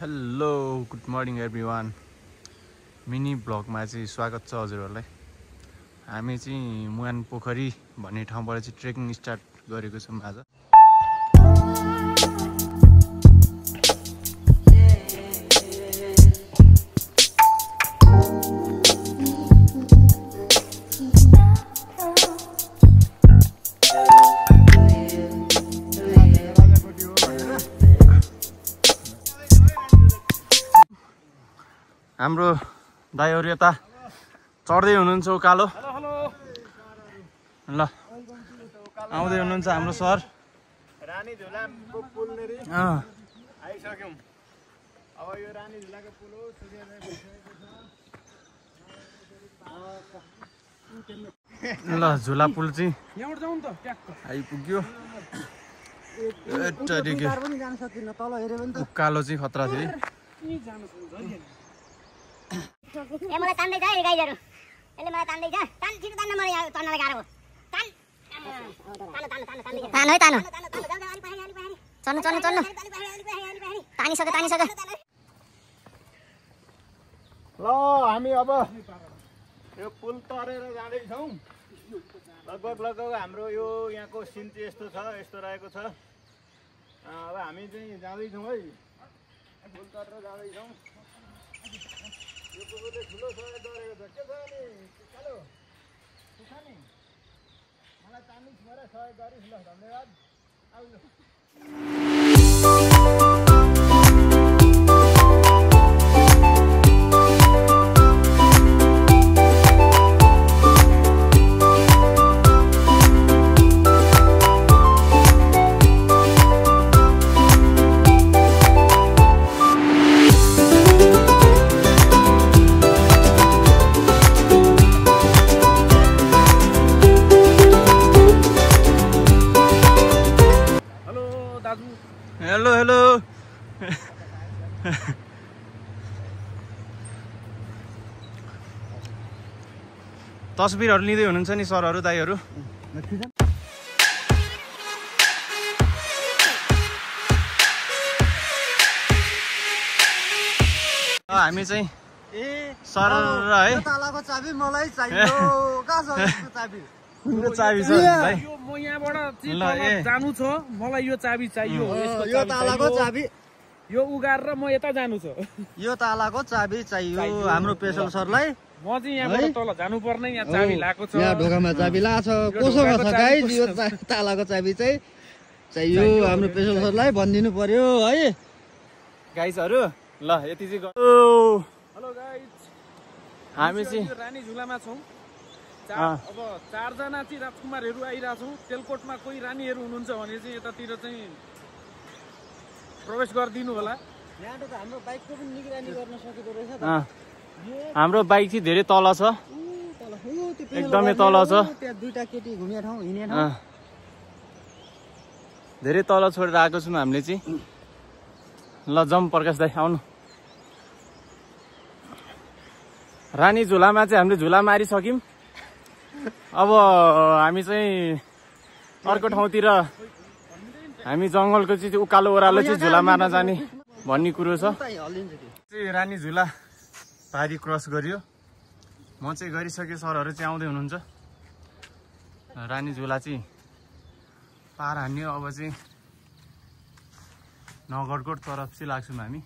Hello good morning everyone. Mini ब्लगमा चाहिँ स्वागत छ हजुरहरूलाई। हामी चाहिँ मुहान पोखरी भन्ने ठाउँबाट चाहिँ ट्रेकिङ स्टार्ट गरेको छौँ आज। हाम्रो दाइहरु यता चढ्दै हुनुहुन्छ उकालो। ल आउँदै हुनुहुन्छ हाम्रो सर। रानी झुलाको पुल नेरी आइसक्यौं। अब यो रानी झुलाको पुल हो। सूर्योदय भइसकेको छ। ल झुला पुल चाहिँ यहाँबाट जाउँ त ट्याक्क आइपुग्यो। पनि जान सकिन्न, तल हेर्यो भने त उकालो चाहिँ खतरा थियो। ए मलाई तान्दै छ है गाइजहरु। यसले मलाई तान्दै छ। तान छिटो तान्न, मलाई यहाँ चढ्नलाई गाह्रो हो। तान तान है तान। चढ्नु तानिसक्यो। ल हामी अब यो पुल तरेर जाँदैछौँ। लगभग हाम्रो यो यहाँको सिन चाहिँ यस्तो रहेको छ। अब हामी चाहिँ जाँदैछौँ है, पुल तरेर जाँदैछौँ। यो पुलले ठुलो सहयोग गरेको छ। के छ नि कालो सुखानी मलाई तान्नु छ र सहयोग गरिस्। ल धन्यवाद। आउनु हेलो तस्बिरहरू लिँदै हुनुहुन्छ नि सरहरू दाइहरू। हामी चाहिँ सर र है तालाको चाबी मलाई चाहियो। कहाँ छ यसको चाबी? कुन चाबी छ भाइ? यो म यहाँबाट चाहिँ जानु छ, मलाई यो चाबी चाहियो। यो तालाको चाबी यो उगाएर म यता जानु छ। यो तालाको चाबी चाहियो हाम्रो पेशल सरलाई। म चाहिँ यहाँबाट तल जानु पर्ने, यहाँ चाबी लाएको छ। यहाँ ढोकामा चाबी लाछ। कोसँग छ गाइस? यो तालाको चाबी चाहिँ चाहियो हाम्रो पेशल सरलाई भनिदिनु पर्यो है गाइजहरू। ल यति चाहिँ हेलो गाइज, हामी चाहिँ रानी झुलामा छौँ। अब 4 जना चाहिँ राजकुमारहरू आइरहेछौँ। तेलकोटमा कोही रानीहरू हुनुहुन्छ भने चाहिँ यतातिर चाहिँ प्रवेश गरिदिनु होला। यहाँबाट त हाम्रो बाइकको पनि निगरानी गर्न सकेको रहेछ त। हाम्रो बाइक चाहिँ धेरै तल छ, एकदमै तल छ। त्यहाँ दुईटा केटी घुम्ने ठाउँ, हिँड्ने ठाउँ धेरै तल छोडेर आएको छौँ हामीले चाहिँ। ल जाउँ प्रकाश दाइ आउनु। रानी झुलामा चाहिँ हामीले झुला मारिसक्यौँ। अब हामी चाहिँ अर्को ठाउँतिर हामी जङ्गलको चाहिँ उकालो ओह्रालो चाहिँ झुला मार्न जाने भन्ने कुरो छ। रानी झुला पारी क्रस गरियो। म चाहिँ गरिसकेँ, सरहरू चाहिँ आउँदै हुनुहुन्छ। रानी झुला चाहिँ पार हान्यो। अब चाहिँ नगरकोट तरफ चाहिँ लाग्छौँ हामी।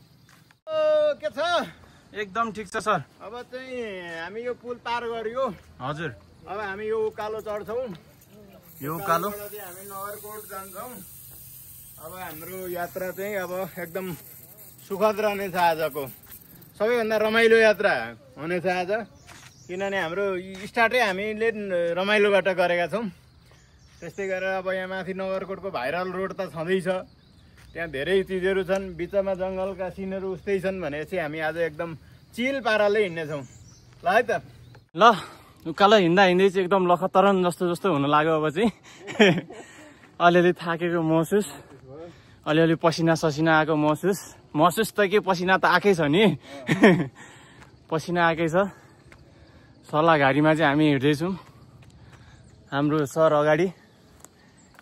के छ? एकदम ठिक छ सर। अब चाहिँ हामी यो पुल पार गर्यो। हजुर अब हामी यो उकालो चढ्छौँ। यो उकालो हामी नगरकोट जान्छौँ। अब हाम्रो यात्रा चाहिँ अब एकदम सुखद रहनेछ। आजको सबैभन्दा रमाइलो यात्रा हुनेछ आज, किनभने हाम्रो स्टार्टै हामीले रमाइलोबाट गरेका छौँ। त्यस्तै गरेर अब यहाँ माथि नगरकोटको भाइरल रोड त छँदैछ। त्यहाँ धेरै चिजहरू छन्, बिचमा जङ्गलका सिनहरू उस्तै छन् भनेपछि हामी आज एकदम चिल पाराले हिँड्नेछौँ। ल है त। ल उकालो हिँड्दा चाहिँ एकदम लखतरन जस्तो हुन लाग्यो। अब चाहिँ अलिअलि थाकेको महसुस, अलिअलि पसिना ससिना आएको महसुस त के पसिना त आएकै छ नि। पसिना आएकै छ। सल्लाहघारीमा चाहिँ हामी हिँड्दैछौँ। हाम्रो सर अगाडि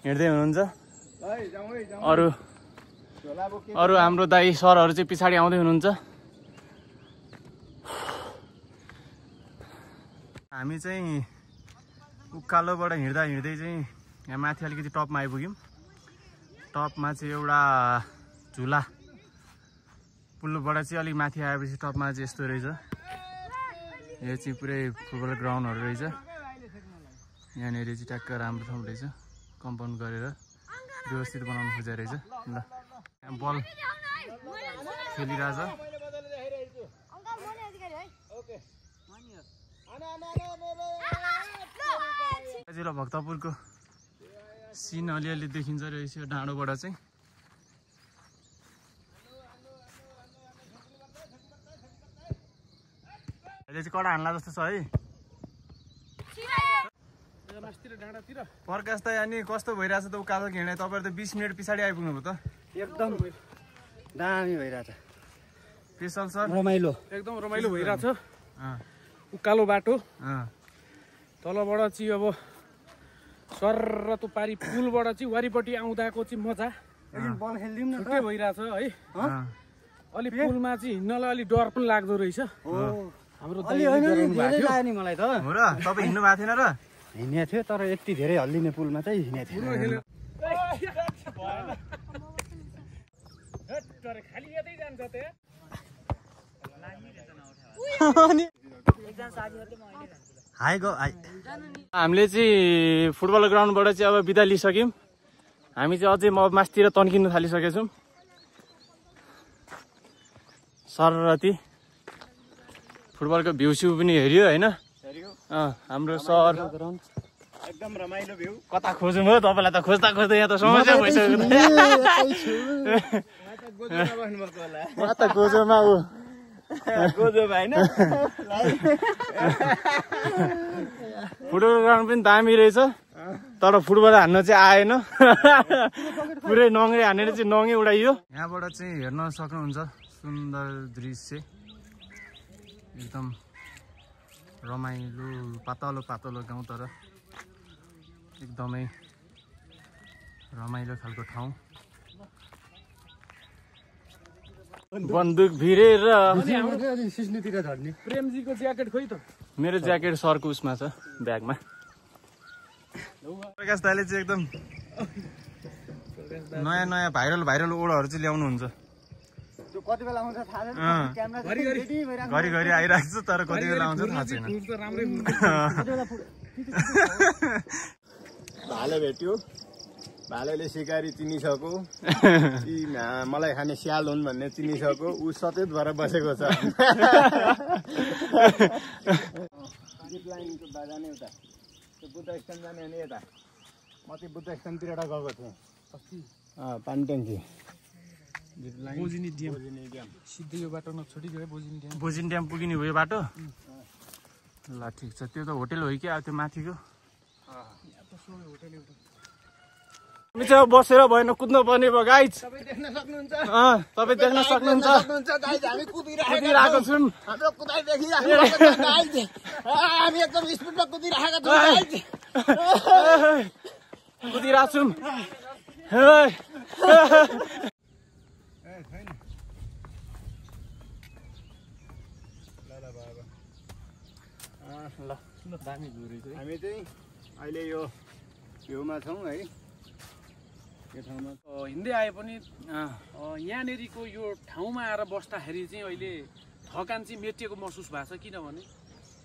हिँड्दै हुनुहुन्छ। अरू अरू हाम्रो दाई सरहरू चाहिँ पछाडि आउँदै हुनुहुन्छ। हामी चाहिँ उकालोबाट हिँड्दा हिँड्दै चाहिँ यहाँ माथि अलिकति टपमा आइपुग्यौँ। टपमा चाहिँ एउटा झुला पुलबाट चाहिँ अलिक माथि आएपछि टपमा चाहिँ यस्तो रहेछ। यो चाहिँ पुरै फुटबल ग्राउन्डहरू रहेछ। यहाँनिर चाहिँ ट्याक्क राम्रो ठाउँ रहेछ, कम्पाउन्ड गरेर व्यवस्थित बनाउनु खोजेको रहेछ। ल यहाँ बल खेलिरहेछ। जिल्ला भक्तपुरको सिन अलिअलि देखिन्छ रहेछ यो डाँडोबाट चाहिँ। अहिले चाहिँ कडा हान्ला जस्तो छ है। प्रकाश त अनि कस्तो भइरहेछ त उकालो हिँड्ने? तपाईँहरू त 20 मिनट पछाडि आइपुग्नु भयो त। एकदम दामी भइरहेछ। पेसल सर रमाइलो, एकदम रमाइलो भइरहेछ। उकालो बाटो तलबाट चाहिँ अब सर त पारी पुलबाट चाहिँ वारिपट्टि आउँदाको चाहिँ मजा बल खेलिदिउँ न छुट्टै भइरहेछ है। अलि पुलमा चाहिँ हिँड्नलाई अलि डर पनि लाग्दो रहेछ। हाम्रो नि मलाई त हो र। तपाईँ हिँड्नु भएको थिएन र? हिँडेको थियो तर यति धेरै हल्लिने पुलमा चाहिँ हिँडेको थियो। हामीले चाहिँ फुटबल ग्राउन्डबाट चाहिँ अब बिदा लिइसक्यौँ। हामी चाहिँ अझै मासतिर तन्किनु थालिसकेका छौँ। सररती फुटबलको भ्यू स्यू पनि हेऱ्यो होइन। हाम्रो सर एकदम रमाइलो भ्यू। कता खोजौँ हो? तपाईँलाई त खोज्दा खोज्दै यहाँ त समस्या भइसक्यो। गोजोमा ऊ गोजोमा होइन। फुटबल ग्राउन्ड पनि दामी रहेछ तर फुटबल हान्न चाहिँ आएन। पुरै नङ्गे हानेर चाहिँ नङ्गे उडाइयो। यहाँबाट चाहिँ हेर्न सक्नुहुन्छ सुन्दर दृश्य, एकदम रमाइलो पातलो पातलो गाउँ तर एकदमै रमाइलो खालको ठाउँ। बन्दुक भिरेर सिस्नुतिर झर्ने। प्रेमजीको ज्याकेट खोइ त? मेरो ज्याकेट सरको उसमा छ ब्यागमा। प्रकाश दाइले चाहिँ एकदम नयाँ नयाँ भाइरल ओडाहरू चाहिँ ल्याउनुहुन्छ। कति बेला आउँछ थाहा छैन, क्यामेरा घरि आइरहेको छ तर कति बेला आउँछ थाहा छैन। भाले भेट्यो, भालेले शिकारी चिनिसक्यो, मलाई खाने स्याल हुन् भन्ने चिनिसक्यो, ऊ सचेत भएर बसेको छ। जिप लाइनको जाने उता त्यो बुद्ध स्ट्यान्ड जाने अनि यता म चाहिँ बुद्ध स्ट्यान्डतिर गएको थिएँ अस्ति। पानी ट्याङ्की बोजिनी ड्याम सिधै यो बाटो नछोडी गयो बोजिनी ड्याम पुगिने भयो बाटो। ल ठिक छ। त्यो त होटेल हो कि अब त्यो माथिको? हामी चाहिँ बसेर भएन कुद्नु पर्ने भयो गाइज। तपाईँ देख्न सक्नुहुन्छ। हामी कुदिरहेको छौँ। हाम्रो कुदाइ देखिराख्नु छ गाइज। हामी एकदम स्पिडमा कुदिरहेका छौँ गाइज। कुदिरहेको छौँ। हामी चाहिँ अहिले यो भ्यूमा छौँ है। यो ठाउँमा हिँड्दै आए पनि यहाँनिरको यो ठाउँमा आएर बस्दाखेरि चाहिँ अहिले थकान चाहिँ मेटिएको महसुस भएको छ। किनभने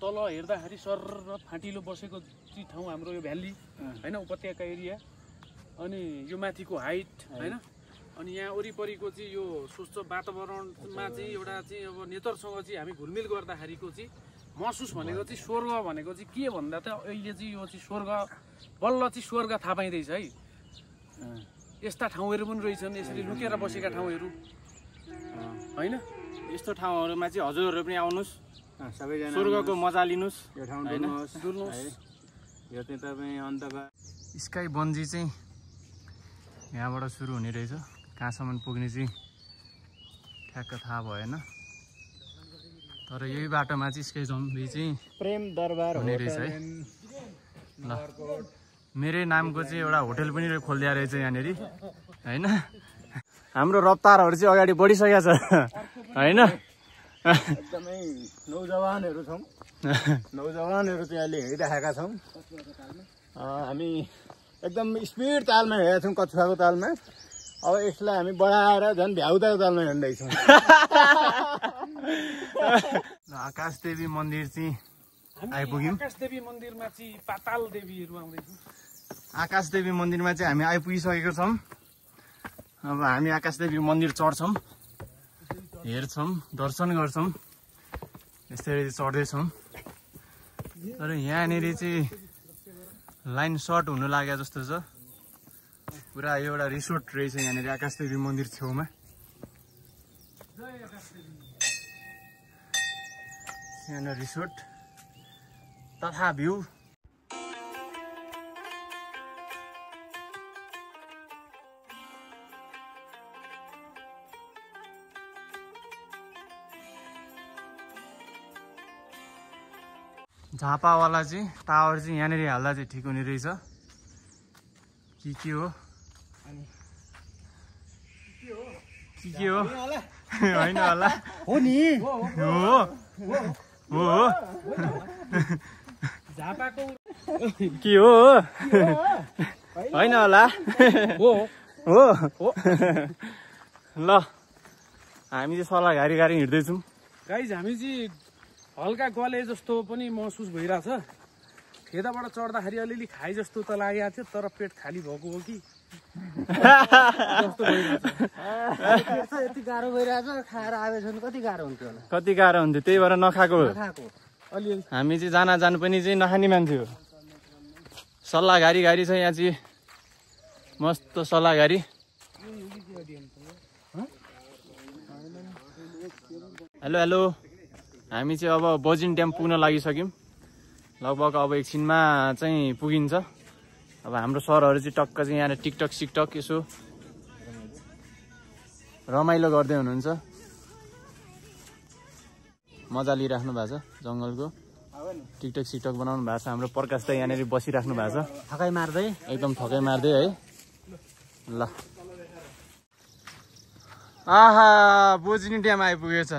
तल हेर्दाखेरि सर र फाँटिलो बसेको चाहिँ ठाउँ हाम्रो यो भ्याली होइन, उपत्यका एरिया। अनि यो माथिको हाइट होइन, अनि यहाँ वरिपरिको चाहिँ यो स्वच्छ वातावरणमा चाहिँ एउटा चाहिँ अब नेचरसँग चाहिँ हामी घुलमिल गर्दाखेरिको चाहिँ महसुस भनेको चाहिँ स्वर्ग भनेको चाहिँ के भन्दा त अहिले चाहिँ यो चाहिँ स्वर्ग बल्ल चाहिँ स्वर्ग थाहा पाइँदैछ है। यस्ता ठाउँहरू पनि रहेछन् यसरी लुकेर बसेका ठाउँहरू होइन। यस्तो ठाउँहरूमा चाहिँ हजुरहरू पनि आउनुहोस्, सबैजना स्वर्गको मजा लिनुहोस्। यो ठाउँ डुल्नुहोस्। यो चाहिँ तपाईँ अन्तका स्काई बन्जी चाहिँ यहाँबाट सुरु हुने रहेछ। कहाँसम्म पुग्ने चाहिँ ठ्याक्क थाहा भएन तर यही बाटोमा चाहिँ स्काई जम्बी चाहिँ प्रेम दरबार हुने रहेछ है। ल मेरै नामको चाहिँ एउटा होटेल पनि खोलिदिया रहेछ यहाँनिर होइन। हाम्रो रफ्तारहरू चाहिँ अगाडि बढिसकेको छ होइन एकदमै नौजवानहरू छौँ नौजवानहरू चाहिँ अहिले हिँडिराखेका छौँ हामी एकदम स्पिड तालमा हिँडेका छौँ कछुवाको तालमा अब यसलाई हामी बढाएर झन् भ्याउदाको तालमा हिँड्दैछौँ आकाशदेवी मन्दिर चाहिँ आइपुग्यौँ आकाशदेवी मन्दिरमा चाहिँ पाताल देवीहरू आउँदैछौँ आकाशदेवी मन्दिरमा चाहिँ हामी आइपुगिसकेको छौँ अब हामी आकाशदेवी मन्दिर चढ्छौँ हेर्छौँ दर्शन गर्छौँ यसरी चढ्दैछौँ तर यहाँनिर चाहिँ लाइन सर्ट हुनु लाग्यो जस्तो छ पुरा एउटा रिसोर्ट रहेछ यहाँनिर आकाशदेवी मन्दिर छेउमा यहाँ रिसोर्ट तथा भ्यू झापावाला चाहिँ टावर चाहिँ यहाँनिर हाल्दा चाहिँ ठिक हुने रहेछ के हो के हो होइन होला हो नि हो झापाको के हो होइन होला हो ल हामी चाहिँ सल्लाह घारी घारी हिँड्दैछौँ गाइज हामी चाहिँ हल्का गले जस्तो पनि महसुस भइरहेछ खेताबाट चढ्दाखेरि अलिअलि खाए जस्तो त लागेको थियो तर पेट खाली भएको हो कि यति गाह्रो भइरहेछ खाएर आएछ भने कति गाह्रो हुन्थ्यो होला कति गाह्रो हुन्थ्यो त्यही भएर नखाएको अलिअलि हामी चाहिँ जान पनि चाहिँ नखाने मान्छे हो सल्लाह घारी घारी छ यहाँ चाहिँ मस्त सल्लाह घारी हेलो हेलो हामी चाहिँ अब बजिन ड्याम पुग्न लागिसक्यौँ लगभग अब एकछिनमा चाहिँ पुगिन्छ अब हाम्रो सरहरू चाहिँ टक्क चाहिँ यहाँ टिकटक सिकटक यसो रमाइलो गर्दै हुनुहुन्छ मजा लिइराख्नु भएको छ जङ्गलको टिकटक सिकटक बनाउनु भएको छ हाम्रो प्रकाश त यहाँनिर बसिराख्नु भएको छ थकाइ मार्दै एकदम थकाइ मार्दै है ल आहा बोजिनी ड्याम आइपुगेछ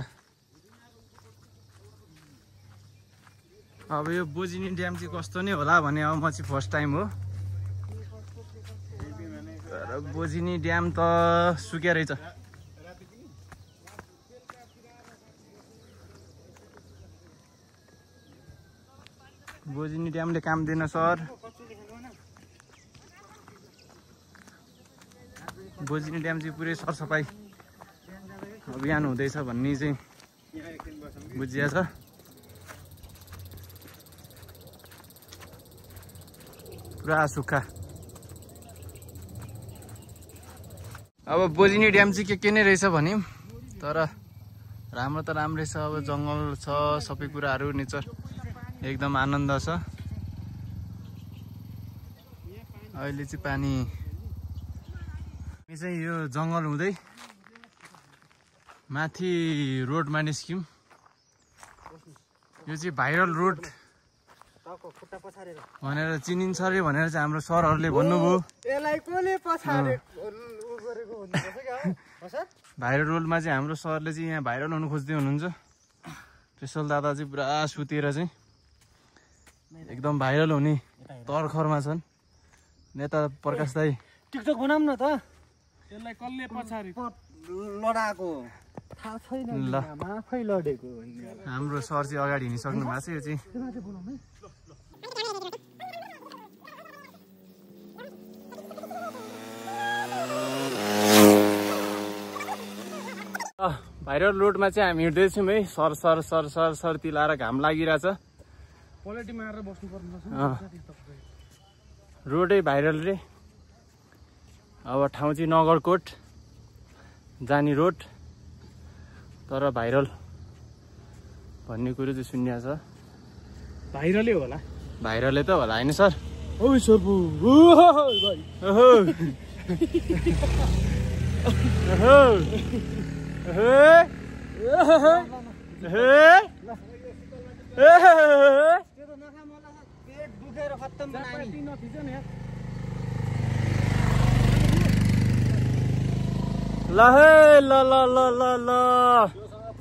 अब यो बोजिनी ड्याम चाहिँ कस्तो नै होला भने अब म चाहिँ फर्स्ट टाइम हो तर बोजिनी ड्याम त सुक्या रहेछ बोजिनी ड्यामले काम दिएन सर बोजिनी ड्याम चाहिँ पुरै सरसफाइ अभियान हुँदैछ भन्ने चाहिँ बुझिया छ पुरा सुक्खा अब बोजिनी ड्याम चाहिँ के नै रहेछ भने तर राम्रो त राम्रै छ अब जङ्गल छ सबै कुराहरू नेचर एकदम आनन्द छ अहिले चाहिँ पानी चाहिँ यो जङ्गल हुँदै माथि रोडमा निस्क्यौँ यो चाहिँ भाइरल रोड भनेर चिनिन्छ अरे भनेर चाहिँ हाम्रो सरहरूले भन्नुभयो भाइरल रोडमा चाहिँ हाम्रो सरले चाहिँ यहाँ भाइरल हुनु खोज्दै हुनुहुन्छ त्यसो दादा चाहिँ पुरा सुतेर चाहिँ एकदम भाइरल हुने तर्खरमा छन् नेता प्रकाश दाई टिकटक बनाऊँ न त त्यसलाई कसले पछाडि लडाएको थाहा छैन ल आफै लडेको हाम्रो सर चाहिँ अगाडि हिँडिसक्नु भएको छ यो चाहिँ भाइरल रोडमा चाहिँ हामी हिँड्दैछौँ है सर सर सर सर सर तिलाएर घाम लागिरहेछ पलेटी मारेर बस्नुपर्ने रोडै भाइरल रे अब ठाउँ चाहिँ नगरकोट जानी रोड तर भाइरल भन्ने कुरो चाहिँ सुन्या छ भाइरलै होला भाइरलै त होला होइन सर ओ सरबु पेट दुखेर खत्तम ल है ल ल ल ल ल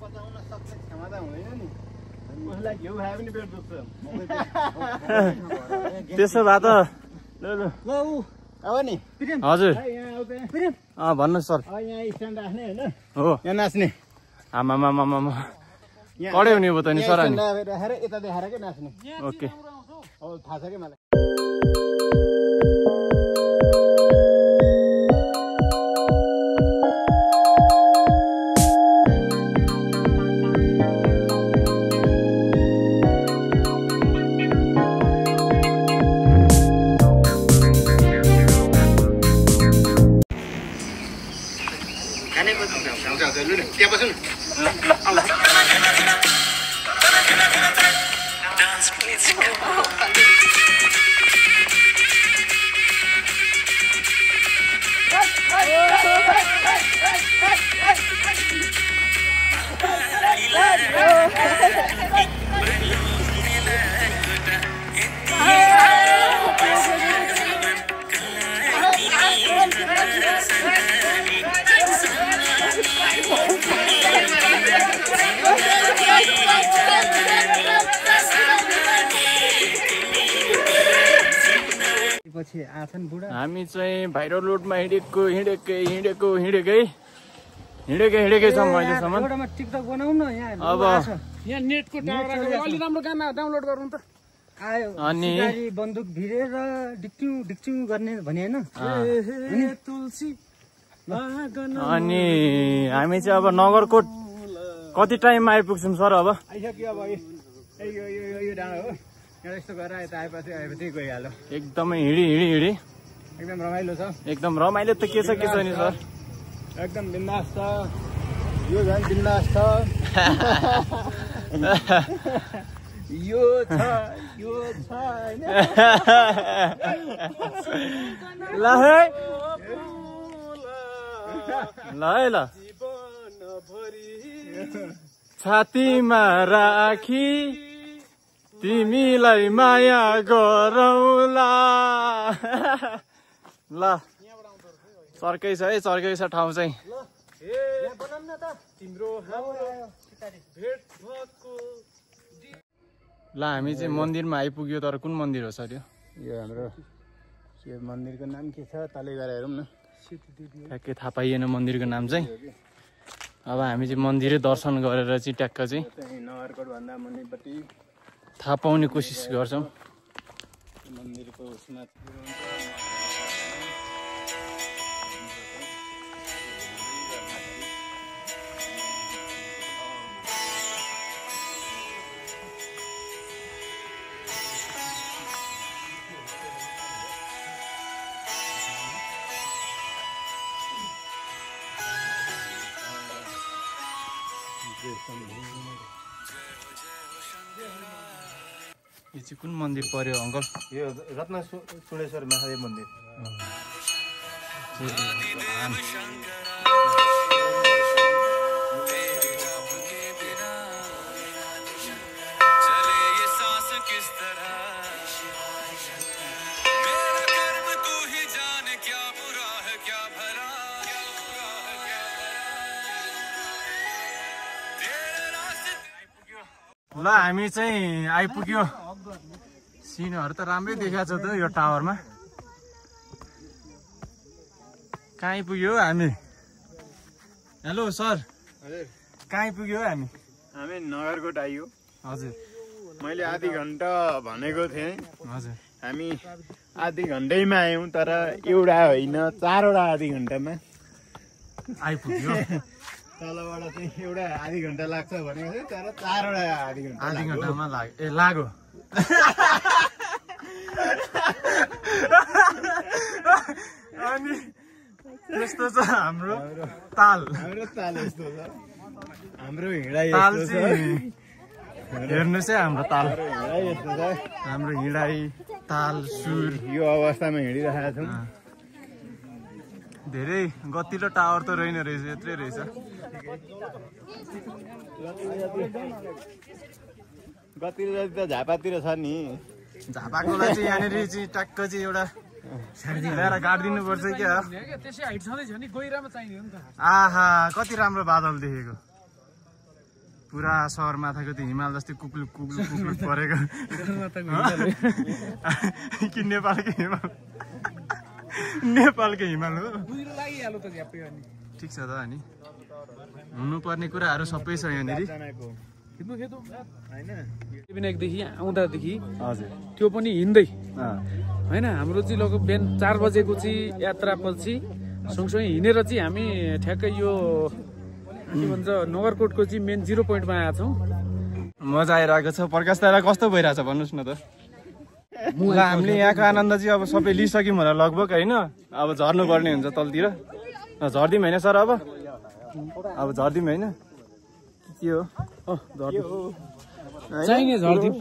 पचाउन सक्ने क्षमता हुँदैन नि उसलाई घिउ खाए पनि पेट दुख्छ त्यसो भए त ल ल ल ऊ अब नि हजुर यहाँ आउ त भन्नुहोस् सर यहाँ स्ट्यान्ड राख्ने होइन हो यहाँ नाच्ने आमामामामा कडै हुने भयो त नि सर अनि राखेर यता देखाएर के नाच्ने ओके अब थाहा छ कि मलाई त्यहाँ बस्नु पछि आछन् बुढा हामी चाहिँ भाइरल रोडमा हिँडेकै छौँ अहिलेसम्म एउटामा टिकटक बनाउँ न यहाँ अब यहाँ नेटको टावर अलि राम्रो गाना डाउनलोड गर्नु त आयो अनि सिकारी बन्दुक भिरेर डिक्च्यु डिक्च्यु गर्ने भने हैन तुलसी अनि हामी चाहिँ अब नगरकोट कति टाइममा आइपुग्छौँ सर अब आइसक्यो अब यो डाँडो हो यहाँ यस्तो गरेर यता आएपछि गइहाल्यो एकदमै हिँडी एकदम रमाइलो छ एकदम रमाइलो त के छ नि सर एकदम बिन्दास छ यो झन् बिन्दास छ यो छ होइन ल है ल छातीमा राखी तिमीलाई माया गरौला ल चर्कै छ है चर्कै छ ठाउँ चाहिँ ल हामी चाहिँ मन्दिरमा आइपुग्यो तर कुन मन्दिर हो सर यो हाम्रो यो मन्दिरको नाम के छ तलै गएर हेरौँ न ठ्याक्कै थाहा पाइएन मन्दिरको नाम चाहिँ अब हामी चाहिँ मन्दिरै दर्शन गरेर चाहिँ ट्याक्क चाहिँ नगरकोट भन्दा मुनिपट्टि थाहा पाउने कोसिस गर्छौँ मन्दिरको उसमा यो चाहिँ कुन मन्दिर पर्यो अङ्कल यो रत्न सुरेश्वर महादेव मन्दिर ल हामी चाहिँ आइपुग्यो सिनहरू त राम्रै देखाएको छ त यो टावरमा कहाँ आइपुग्यो हामी हेलो सर हजुर कहाँ आइपुग्यो हामी हामी नगरकोट आइयो हजुर मैले आधी घन्टा भनेको थिएँ हजुर हामी आधी घन्टैमा आयौँ तर एउटा होइन 4 वटा आधी घन्टामा आइपुग्यो तलबाट चाहिँ एउटा आधी घन्टा लाग्छ भनेको थियो तर 4 वटा आधी घन्टामा लाग्यो अनि त्यस्तो छ हाम्रो ताल यस्तो छ हाम्रो हिँडाइ ताल यस्तो छ चाहिँ हेर्नुहोस् है हाम्रो ताल हिँडाइ यस्तो छ हाम्रो हिँडाइ ताल सुर यो अवस्थामा हिँडिरहेका छौँ धेरै गतिलो टावर त रहेन रहेछ यत्रै रहेछ गतिलो जति त झापातिर छ नि झापाकोलाई चाहिँ यहाँनिर चाहिँ ट्याक्क चाहिँ एउटा ल्याएर गाडिदिनु पर्छ क्या त्यसै हाइट छँदैछ नि गहिरामा चाहिने हो नि त आहा कति राम्रो बादल देखेको पुरा सहर माथाको त्यो हिमाल जस्तै कुक्लुक कुक्लुक कुक्लुक परेको कि नेपालकै हिमाल नेपालकै हिमाल हो बुझ्नु लागिहाल्यो त झ्याप्पै अनि ठिक छ त अनि हुनुपर्ने कुराहरू सबै छ यहाँनिर खिच्नु खेतु होइन विनायकदेखि आउँदादेखि हजुर त्यो पनि हिँड्दै होइन हाम्रो चाहिँ लगभग बिहान 4 बजेको चाहिँ यात्रापछि सँगसँगै हिँडेर चाहिँ हामी ठ्याक्कै यो के भन्छ नगरकोटको चाहिँ मेन 0 पोइन्टमा आएका छौँ मजा आइरहेको छ प्रकाश दाइलाई कस्तो भइरहेछ भन्नुहोस् न त ल हामीले यहाँको आनन्द चाहिँ अब सबै लिइसक्यौँ होला लगभग होइन अब झर्नु पर्ने हुन्छ तलतिर झर्दिउँ होइन सर अब झर्दिउँ होइन के हो चाहिने झर्दिउँ